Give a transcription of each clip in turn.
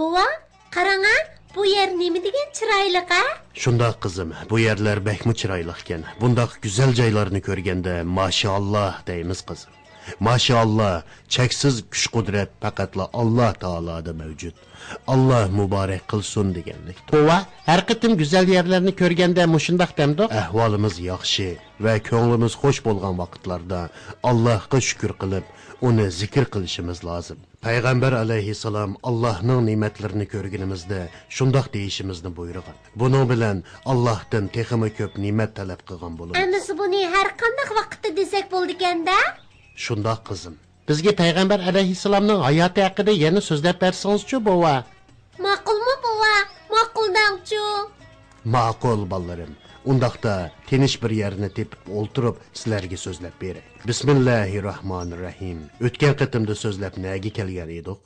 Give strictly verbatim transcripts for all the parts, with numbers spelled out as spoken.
بوۋا، قاراڭا، بۇ يەر نېمە دېگەن چىرايلىق ھە؟ شۇنداق قىزىم، بۇ يەرلەر بەكمۇ چىرايلىقكەن. بۇنداق گۈزەل جايلارنى كۆرگەندە ماشائاللا دەيمىز قىزىم. ماشائاللا، چەكسىز كۈچ-قۇدرەت پەقەتلا ئاللا تائالادا مەۋجۇت. ئاللا مۇبارەك قىلسۇن دېگەنلىك. بوۋا، ھەر قېتىم گۈزەل يەرلەرنى كۆرگەندە مۇشۇنداق دەمدۇق؟ ئەھۋالىمىز ياخشى ۋە كۆڭلىمىز خوش بولغان ۋاقىتلاردا ئاللاھقا شۈكۈر قىلىپ، ئۇنى زىكىر قىلىشىمىز لازىم. پەيغەمبەر ئەلەيھىسسالام ئاللاھنىڭ نېمەتلىرىنى كۆرگىنىمىزدە شۇنداق دېيىشىمىزنى بۇيرۇغان. بۇنىڭ بىلەن ئاللاھتىن تېخىمۇ كۆپ نېمەت تەلەپ قىلغان بولىمىز. ئەمىسە بۇنى ھەر قانداق ۋاقىتتا دېسەك بولىدىكەن-دە؟ شۇنداق، قىزىم. بىزگە پەيغەمبەر ئەلەيھىسسالامنىڭ ھاياتى ھەققىدە يەنە سۆزلەپ بەرسىڭىزچۇ، بوۋا؟ ماقۇلمۇ، بوۋا؟ ماقۇل دەڭچۇ. ماقۇل، بالىلىرىم. ئۇنداقتا تىنچ بىر يەرنى تېپىپ ئولتۇرۇپ، سىلەرگە سۆزلەپ بېرەي. بىسمىللاھىرراھمانىرراھىم. ئۆتكەن قېتىمدا سۆزلەپ نەگە كەلگەن ئىدۇق؟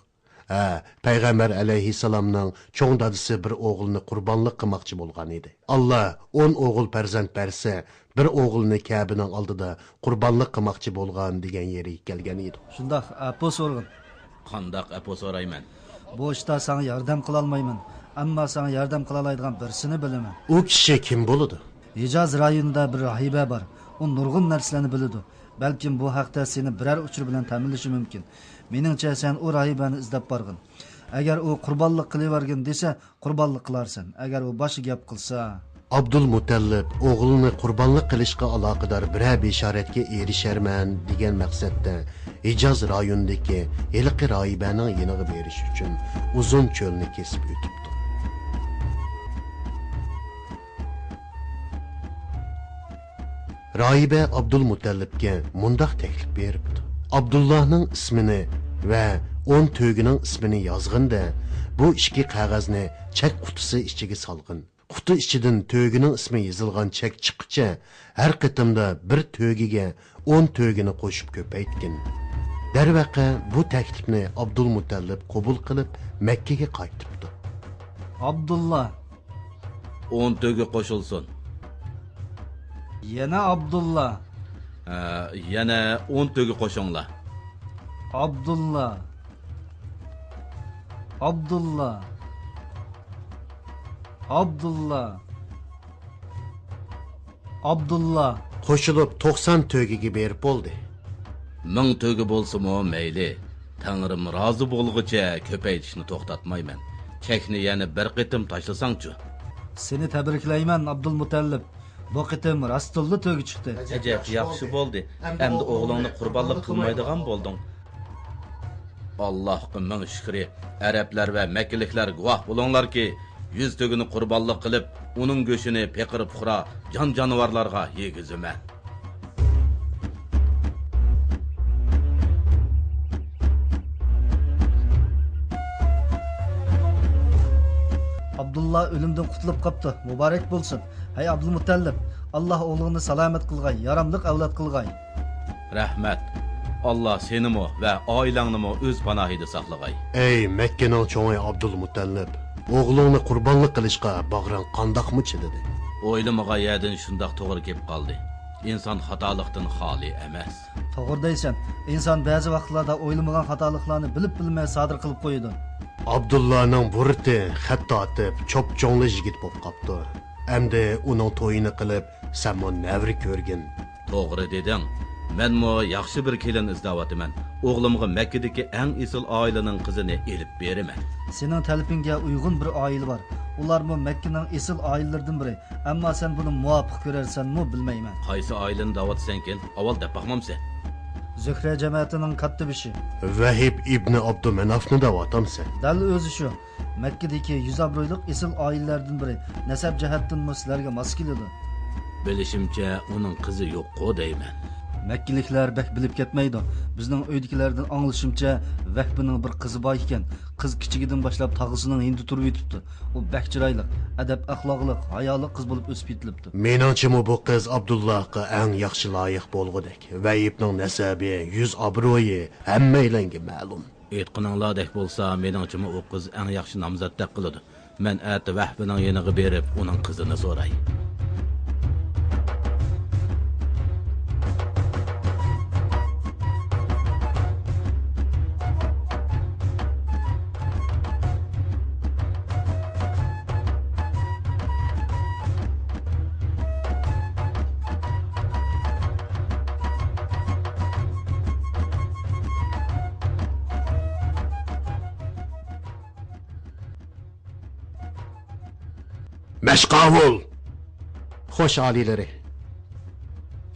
ھە، پەيغەمبەر ئەلەيھىسسالامنىڭ چوڭ دادىسى بىر ئوغۇلنى قۇربانلىق قىلماقچى بولغان ئىدى. ئاللا ئون ئوغۇل پەرزەنت بەرسە، بىر ئوغلىنى كەبىنىڭ ئالدىدا قۇربانلىق قىلماقچى بولغان دېگەن يېرىگە كەلگەن ئىدۇق. شۇنداق، ئەپۇ سورىغىن. قانداق ئەپۇ سورايمەن؟ بۇ ئىشتا ساڭا ياردەم قىلالمايمەن، ئەمما ساڭا ياردەم قىلالايدىغان بىرسىنى بىلىمەن. ئۇ كىشى كىم بولىدۇ؟ ھىجاز رايونىدا بىر راھىبە بار. ئۇ نۇرغۇن نەرسىلەرنى بىلىدۇ. بەلكىم بۇ ھەقتە سېنى بىرەر ئۇچۇر بىلەن تەمىنلىشى مۇمكىن. مېنىڭچە، سەن ئۇ راھىبەنى ئىزدەپ بارغىن. ئەگەر ئۇ قۇربانلىق قىلىۋەرگىن دېسە، قۇربانلىق قىلارسەن. ئەگەر ئۇ باشقا گەپ قىلسا. ئابدۇلمۇتەللىپ ئوغلىنى قۇربانلىق قىلىشقا ئالاقىدار بىرەر بېشارەتكە ئېرىشەرمەن دېگەن مەقسەتتە ھىجاز رايونىدىكى ھېلىقى راھىبەنىڭ يېنىغا بېرىش ئۈچۈن ئۇزۇن چۆلنى كېسىپ ئۆتۈپتۇ. راھىبە ئابدۇلمۇتەللىپكە مۇنداق تەكلىپ بېرىپتۇ: ئابدۇللانىڭ ئىسمىنى ۋە ئون تۆگىنىڭ ئىسمىنى يازغىندا، بۇ ئىككى قەغەزنى چەك قۇتىسى ئىچىگە سالغىن. قۇتا ئىچىدىن تۆگىنىڭ ئىسمى يېزىلغان چەك چىققىچە، ھەر قېتىمدا بىر تۆگىگە ئون تۆگىنى قوشۇپ كۆپەيتكىن. دەرۋەقە، بۇ تەكلىپنى ئابدۇلمۇتەللىپ قوبۇل قىلىپ، مەككىگە قايتىپتۇ. ئابدۇللا. ئون تۆگە قوشۇلسۇن. يەنە ئابدۇللا. ھە، يەنە ئون تۆگە قوشۇڭلار. ئابدۇللا. ئابدۇللا. ئابدۇللا. ئابدۇللا. قوشۇلۇپ توقسان تۆگىگە بېرىپ بولدى. مىڭ تۆگە بولسىمۇ مەيلى. تەڭرىم رازى بولغۇچە كۆپەيتىشنى توختاتمايمەن. چەكنى يەنە بىر قېتىم تاشلىساڭچۇ؟ سېنى تەبرىكلەيمەن، ئابدۇلمۇتەللىپ. بۇ قېتىم راستتىنلا تۆگە چىقتى. ئەجەب ياخشى بولدى. ئەمدى ئوغلۇڭنى قۇربانلىق قىلمايدىغان بولدۇڭ. ئاللاھقا مىڭ شۈكرى، ئەرەبلەر ۋە مەككىلىكلەر گۇۋاھ بولۇڭلاركى، يۈز تۆگىنى قۇربانلىق قىلىپ، ئۇنىڭ گۆشىنى پېقىر-پۇقرا، جان-جانىۋارلارغا يېگۈزىمەن. ئابدۇللا ئۆلۈمدىن قۇتۇلۇپ قاپتۇ. مۇبارەك بولسۇن. ھەي ئابدۇلمۇتەللىپ، ئاللا ئوغلۇڭنى سالامەت قىلغاي، ياراملىق ئەۋلاد قىلغاي. رەھمەت. ئاللا سېنىمۇ ۋە ئائىلەڭنىمۇ ئۆز پاناھىدا ساقلىغاي. ئەي مەككىنىڭ چوڭى ئابدۇلمۇتەللىپ، ئوغلۇڭنى قۇربانلىق قىلىشقا باغرىڭ قانداقمۇ چىدىدى؟ ئويلىمىغان يەردىن شۇنداق توغرا كېلىپ قالدى. ئىنسان خاتالىقتىن خالىي ئەمەس. توغرا دەيسەن، ئىنسان بەزى ۋاقىتلاردا ئويلىمىغان خاتالىقلارنى بىلىپ-بىلمەي سادىر قىلىپ قويىدۇ. ئابدۇللانىڭ بۇرۇتى خەت تارتىپ، چوپچوڭلا يىگىت بولۇپ قاپتۇ. ئەمدى ئۇنىڭ تويىنى قىلىپ، سەنمۇ نەۋرە كۆرگىن. توغرا دېدىڭ. مەنمۇ ياخشى بىر كېلىن ئىزدەۋاتىمەن. ئوغلۇمغا مەككىدىكى ئەڭ ئېسىل ئائىلىنىڭ قىزىنى ئېلىپ بېرىمەن. سېنىڭ تەلىپىڭگە ئۇيغۇن بىر ئائىلە بار. ئۇلارمۇ مەككىنىڭ ئېسىل ئائىلىلىرىدىن بىرى. ئەمما سەن بۇنى مۇۋاپىق كۆرەرسەنمۇ بىلمەيمەن. قايسى ئائىلىنى دەۋاتىسەنكىن؟ ئاۋۋال دەپ باقمامسەن؟ زۆھرە جەمەتىنىڭ كاتتىبېشى. ۋەھىب ئىبنى ئابدۇمەنافنى دەۋاتامسەن؟ دەل ئۆزى شۇ. مەككىدىكى يۈز ئابرۇيلۇق ئېسىل ئائىلىلەردىن بىرى. نەسەب جەھەتتىنمۇ سىلەرگە ماس كېلىدۇ. بىلىشىمچە، ئۇنىڭ قىزى يوققۇ دەيمەن. مەككىلىكلەر بەك بىلىپ كەتمەيدۇ. بىزنىڭ ئۆيدىكىلەردىن ئاڭلىشىمچە، ۋەھبىنىڭ بىر قىزى بار ئىكەن. قىز كىچىكىدىن باشلاپ تاغىسىنىڭ يېنىدا تۇرۇۋېتىپتۇ. ئۇ بەك چىرايلىق، ئەدەپ-ئەخلاقلىق، ھايالىق قىز بولۇپ ئۆسۈپ يېتىلىپتۇ. مېنىڭچىمۇ بۇ قىز ئابدۇللاغا ئەڭ ياخشى لايىق بولغۇدەك. ۋەھىبنىڭ نەسەبى، يۈز ئابرۇيى ھەممەيلەنگە مەلۇم. ئېيتقىنىڭلاردەك بولسا، مېنىڭچىمۇ ئۇ قىز ئەڭ ياخشى نامزاتتەك قىلىدۇ. مەن ئەتە ۋەھبىنىڭ يېنىغا بېرىپ، ئۇنىڭ قىزىنى سوراي. مەشقاۋۇل! خوش، ئالىيلىرى.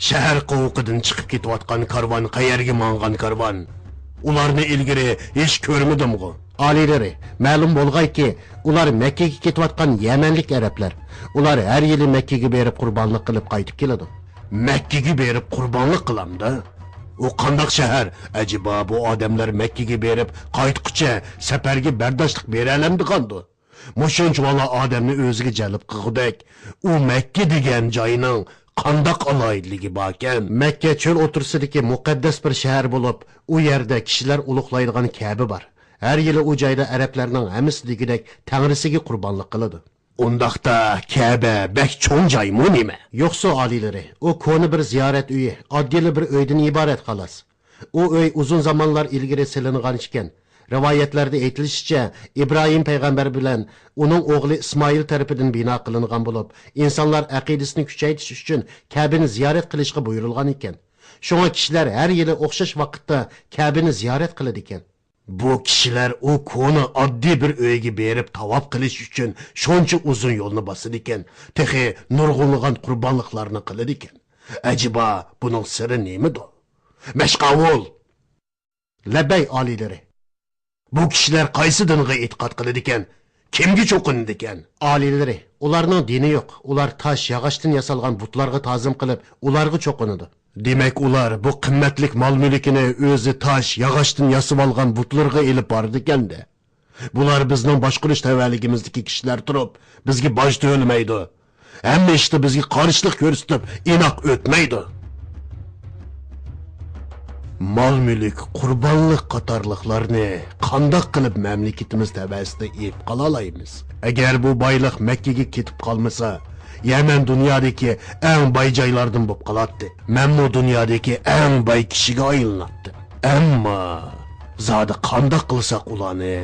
شەھەر قوۋۇقىدىن چىقىپ كېتىۋاتقان كارۋان قەيەرگە ماڭغان كارۋان؟ ئۇلارنى ئىلگىرى ھېچ كۆرمىدىمغۇ؟ ئالىيلىرى، مەلۇم بولغايكى، ئۇلار مەككىگە كېتىۋاتقان يەمەنلىك ئەرەبلەر. ئۇلار ھەر يىلى مەككىگە بېرىپ قۇربانلىق قىلىپ قايتىپ كېلىدۇ. مەككىگە بېرىپ قۇربانلىق قىلامدا؟ ئۇ قانداق شەھەر؟ ئەجەبا، بۇ ئادەملەر مەككىگە بېرىپ قايتقۇچە سەپەرگە بەرداشلىق بېرەلەمدىغاندۇ؟ مۇشۇنچىۋالا ئادەمنى ئۆزىگە جەلپ قىلغۇدەك، ئۇ مەككە دېگەن جاينىڭ قانداق ئالاھىدىلىكى باركەن؟ مەككە چۆل ئوتتۇرىسىدىكى مۇقەددەس بىر شەھەر بولۇپ، ئۇ يەردە كىشىلەر ئۇلۇغلايدىغان كەبە بار. ھەر يىلى ئۇ جايدا ئەرەبلەرنىڭ ھەممىسى دېگۈدەك تەڭرىسىگە قۇربانلىق قىلىدۇ. ئۇنداقتا كەبە بەك چوڭ جايمۇ نېمە؟ يوقسۇ، ئالىيلىرى، ئۇ كونا بىر زىيارەت ئۆيى، ئاددىيلا بىر ئۆيدىن ئىبارەت، خالاس. ئۇ ئۆي ئۇزۇن زامانلار ئىلگىرى سېلىنغان ئىكەن. رىۋايەتلەردە ئېيتىلىشىچە، ئىبراھىم پەيغەمبەر بىلەن ئۇنىڭ ئوغلى ئىسمائىل تەرىپىدىن بىنا قىلىنغان بولۇپ، ئىنسانلار ئەقىدىسىنى كۈچەيتىش ئۈچۈن كەبىنى زىيارەت قىلىشقا بۇيرۇلغان ئىكەن. شۇڭا كىشىلەر ھەر يىلى ئوخشاش ۋاقىتتا كەبىنى زىيارەت قىلىدىكەن. بۇ كىشىلەر ئۇ كونا ئاددىي بىر ئۆيگە بېرىپ تاۋاپ قىلىش ئۈچۈن شۇنچە ئۇزۇن يولنى باسىدىكەن، تېخى نۇرغۇنلىغان قۇربانلىقلارنى قىلىدىكەن. ئەجەبا، بۇنىڭ سىرى نېمىدۇ؟ مەشقاۋۇل! لەببەي، ئالىيلىرى. بۇ كىشىلەر قايسى دىنغا ئېتىقاد قىلىدىكەن؟ كىمگە چوقۇنىدىكەن؟ ئالىيلىرى، ئۇلارنىڭ دىنى يوق. ئۇلار تاش، ياغاچتىن ياسالغان بۇتلارغا تازىم قىلىپ، ئۇلارغا چوقۇنىدۇ. دېمەك، ئۇلار بۇ قىممەتلىك مال-مۈلكىنى ئۆزى تاش، ياغاچتىن ياسىۋالغان بۇتلىرىغا ئېلىپ بارىدىكەن-دە. بۇلار بىزنىڭ باشقۇرۇش تەۋەلىكىمىزدىكى كىشىلەر تۇرۇپ، بىزگە باج تۆلىمەيدۇ. ھەممە ئىشتا بىزگە قارشىلىق كۆرسىتىپ، ئىناق ئۆتمەيدۇ. مال-مۈلۈك، قۇربانلىق قاتارلىقلارنى قانداق قىلىپ مەملىكىتىمىز تەۋەسىدە ئېلىپ قالالايمىز؟ ئەگەر بۇ بايلىق مەككىگە كېتىپ قالمىسا، يەمەن دۇنيادىكى ئەڭ باي جايلاردىن بولۇپ قالاتتى. مەنمۇ دۇنيادىكى ئەڭ باي كىشىگە ئايلىناتتىم. ئەمما زادى قانداق قىلساق ئۇلارنى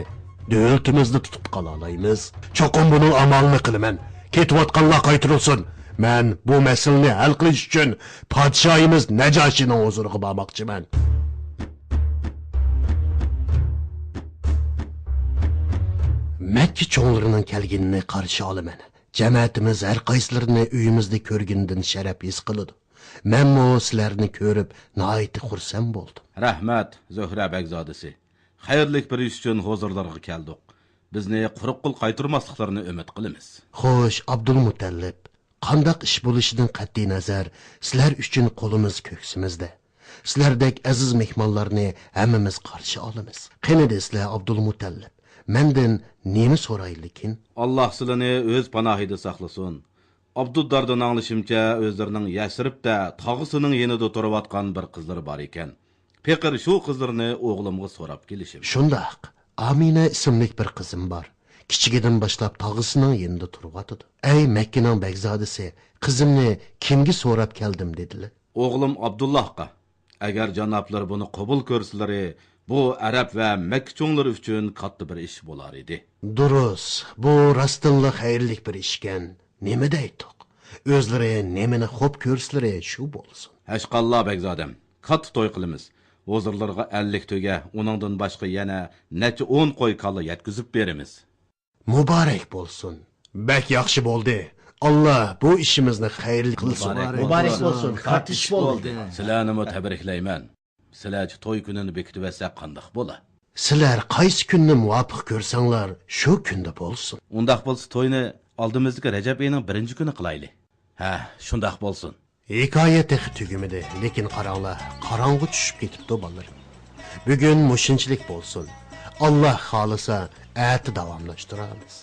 دۆلىتىمىزدە تۇتۇپ قالالايمىز؟ چوقۇم بۇنىڭ ئامالىنى قىلىمەن. كېتىۋاتقانلار قايتۇرۇلسۇن. مەن بۇ مەسىلىنى ھەل قىلىش ئۈچۈن پادىشاھىمىز نەجاشىنىڭ ھۇزۇرىغا بارماقچىمەن. مەككە چوڭلىرىنىڭ كەلگىنىنى قارشى ئالىمەن. جەمەتىمىز ھەر قايسىلىرىنى ئۆيىمىزدە كۆرگىنىدىن شەرەپ ھېس قىلىدۇ. مەنمۇ سىلەرنى كۆرۈپ ناھايىتى خۇرسەن بولدۇم. رەھمەت، زۆھرە بەگزادىسى. خەيرلىك بىر ئىش ئۈچۈن ھۇزۇرلىرىغا كەلدۇق. بىزنى قۇرۇق قول قايتۇرماسلىقلىرىنى ئۈمىد قىلىمىز. خوش، ئابدۇلمۇتەللىپ، قانداق ئىش بولۇشىدىن قەتئىينەزەر، سىلەر ئۈچۈن قولىمىز كۆكسىمىزدە. سىلەردەك ئەزىز مېھمانلارنى ھەممىمىز قارشى ئالىمىز. قېنى دېسىلە، ئابدۇلمۇتەللىپ، مەندىن نېمە سورايلىكىن؟ ئاللاھ سىلىنى ئۆز پاناھىدا ساقلىسۇن. ئابدۇدداردىن ئاڭلىشىمچە، ئۆزلىرىنىڭ يەسرىبتە تاغىسىنىڭ يېنىدا تۇرۇۋاتقان بىر قىزلىرى بار ئىكەن. پېقىر شۇ قىزلىرىنى ئوغلۇمغا سوراپ كېلىشىم. شۇنداق، ئامىنە ئىسىملىك بىر قىزىم بار. كىچىكىدىن باشلاپ تاغىسىنىڭ يېنىدا تۇرۇۋاتىدۇ. ئەي مەككىنىڭ بەگزادىسى، قىزىمنى كىمگە سوراپ كەلدىم؟ دېدىلە. ئوغلۇم ئابدۇللاھقا. ئەگەر جانابلىرى بۇنى قوبۇل كۆرسىلىرى، بۇ ئەرەب ۋە مەككە چوڭلىرى ئۈچۈن كاتتا بىر ئىش بولار ئىدى. دۇرۇس، بۇ راستتىنلا خەيرلىك بىر ئىشكەن. نېمە دەيتتۇق؟ ئۆزلىرى نېمىنى خوپ كۆرسىلىرى شۇ بولسۇن. ھەشقاللا بەگزادەم، كاتتا توي قىلىمىز. ھۇزۇرلىرىغا ئەللىك تۆگە، ئۇنىڭدىن باشقا يەنە نەچچە ئون قوي كالا يەتكۈزۈپ بېرىمىز. مۇبارەك بولسۇن. بەك ياخشى بولدى. ئاللا بۇ ئىشىمىزنى خەيرلىك قىلسۇن. مۇبارەك بولسۇن. كاتتا ئىش بولدى. سىلەرنىمۇ تەبرىكلەيمەن. سىلەرچە توي كۈنىنى بېكىتىۋەتسەك قانداق بولا؟ سىلەر قايسى كۈننى مۇۋاپىق كۆرسەڭلار، شۇ كۈندە بولسۇن. ئۇنداق بولسا توينى ئالدىمىزدىكى رەجەب ئېيىنىڭ بىرىنچى كۈنى قىلايلى. ھە، شۇنداق بولسۇن. ھېكايە تېخى تۈگىمىدى، لېكىن قاراڭلار، قاراڭغۇ چۈشۈپ كېتىپتۇ، بالىلىرىم. بۈگۈن مۇشۇنچىلىك بولسۇن. ئاللا خالىسا، ئەتە داۋاملاشتۇرارمىز.